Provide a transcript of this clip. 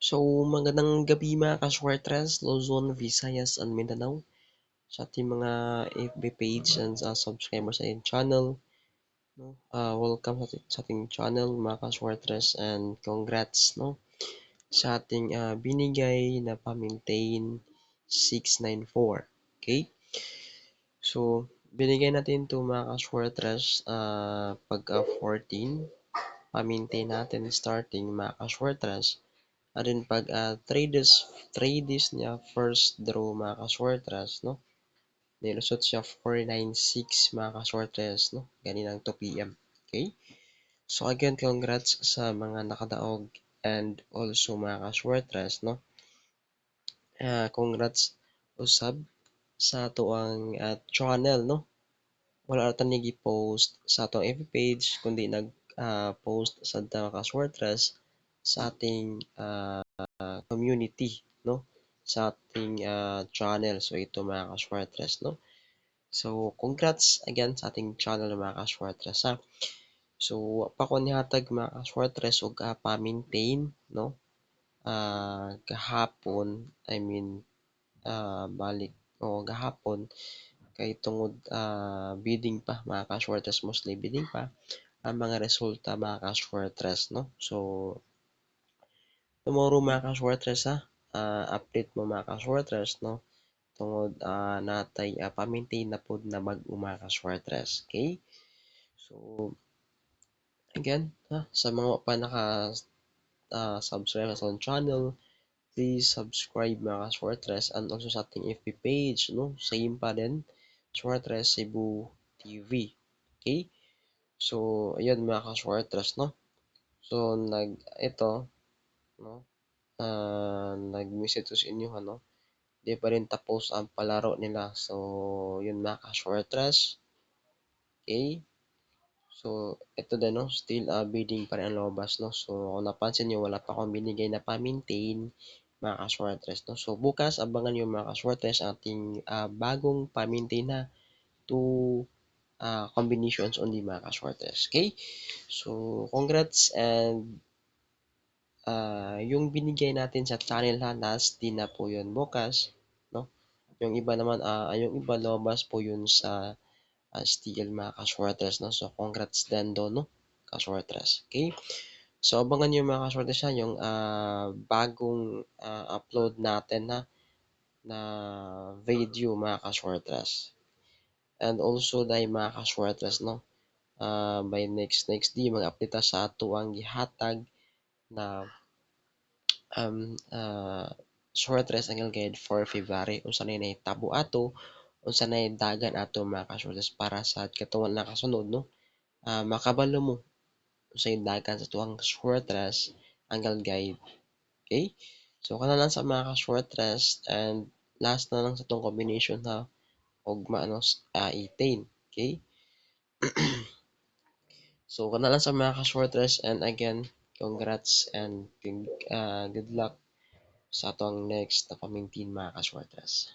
So, magandang gabi, mga kaswertres, Luzon, Visayas, and Mindanao, sa ating mga FB page and subscribers sa ating channel. No? Welcome sa ating channel, mga kaswertres, and congrats, no, sa ating binigay na pa-maintain 694. Okay? So, binigay natin to, mga kaswertres, pagka 14, pa-maintain natin starting, mga kaswertres. At din pag 3 days niya first draw, mga kaswertres, no? Nilusot siya 496, mga kaswertres, no? Ganinang 2 p.m. Okay? So again, congrats sa mga nakadaog and also, mga kaswertres, no? Congrats usab sa atoang channel, no? Wala ra ni gi-post sa atong FB page kundi nag post sa mga kaswertres sa ating community, no? Sa ating channel. So ito, mga kaswertres, no? So congrats again sa ating channel, mga kaswertres, ha. So wa pa ko nihatag, mga kaswertres, og pa-maintain, no? Gahapon, I mean, balik o gahapon kay tungod bidding pa, mga kaswertres, mostly bidding pa ang mga resulta, mga kaswertres, no? So tomorrow, mga kaswertres, ha, update mo, mga kaswertres, no, tungod natay pa-maintain na pod na bag-o, mga kaswertres. Okay? So again, ha, sa mga wa pa naka subscribe sa atong channel, please subscribe, mga kaswertres, and also sa ating FB page, no, same pa din, Swertres Cebu TV. Okay? So ayun, mga kaswertres, no. So nag ito, no, nag-message ko sa inyo, ano, di pa rin tapos ang palaro nila. So yun, mga kaswertres. Okay? So ito din, no, still bidding pa rin ang lumabas, no. So kung napansin niyo, wala pa akong binigay na pa-maintain, mga kaswertres, no. So bukas, abangan niyo, mga kaswertres, ang ating bagong pa-maintain na two combinations only, mga kaswertres. Okay? So congrats and yung binigay natin sa channel, ha, last din na po yun bukas, no? Yung iba naman, yung iba lumabas po yun sa steel, mga kaswertres, no? So congrats din doon, no, kaswertres. Okay? So abangan niyo, mga kaswertres, ha, yung bagong upload natin na video, mga kaswertres. And also dahil, mga kaswertres, no, by next next day mag-update ta sa ato ang gihatag na Swertres Angel Guide for February, unsa nay nahitabo ato, unsa nay dagan ato, mga kaswertres, para sa katong nakasunod, no, makabalo mo unsay dagan sa atuang Swertres Angel Guide. Okay? So kana lang sa mga kaswertres and last na lang sa atong combination, ha, ugma, no, 18. Okay? So kana lang sa mga kaswertres and again, congrats and good luck sa atong next na pa-maintain, mga kaswertres.